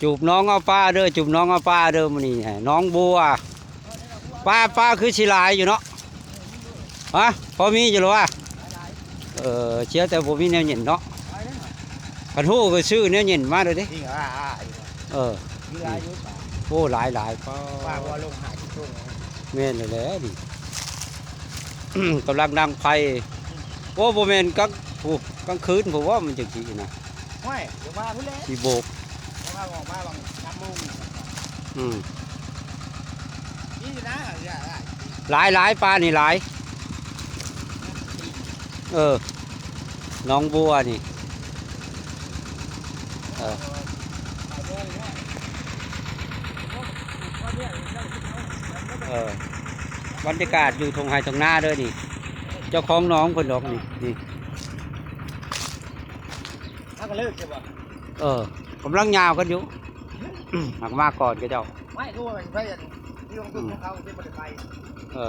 ຈູບໜອງເອົາປາເດີ ຈູບໜອງເອົາປາເດີ ມື້ນີ້ໜອງບົວ. ປາ ປາຄືຊິຫຼາຍຢູ່ເນາະ. ຮະ ພໍມີຢູ່ລະວະ? ເອີ ເສຍແຕ່ບໍ່ມີແນວເຢັນເນາະ. ຄັນຮູ້ກໍຊື້ແນວເຢັນມາໂລດເດ້. ເອີ ໂອ້ ຫຼາຍໆ ປາ ປາບໍ່ລົງຫ້າສິບໂລ. ແມ່ນແລ້ວແຫຼະນີ້ ກຳລັງດັງໄຟ. ໂອ້ ບໍ່ແມ່ນກາງ ໂອ້ ກາງຄືນພຸ້ນບໍ່ ມັນຈັ່ງຊິນະ. ຫ້ວຍ ດຽວມາພຸ້ນແຫຼະ ຊິໂບກ ເພາະວ່າອອກມາຫວ່າງສາມໂມງ. ອືມ ນີ້ນະ ຫຼາຍໆ ປານີ້ຫຼາຍ. ເອີ ໜອງບົວນີ້. ເອີ ເອີ ບັນຍາກາດຢູ່ທົ່ງໄຮ່ທົ່ງນາເດີນີ້. ເຈົ້າຂອງໜອງເພິ່ນດອກນີ້ ນີ້. ເອີ ກຳລັງຍ່າວກັນຢູ່ ຫາກມາກ່ອນເຂົາເຈົ້າ. ເອີ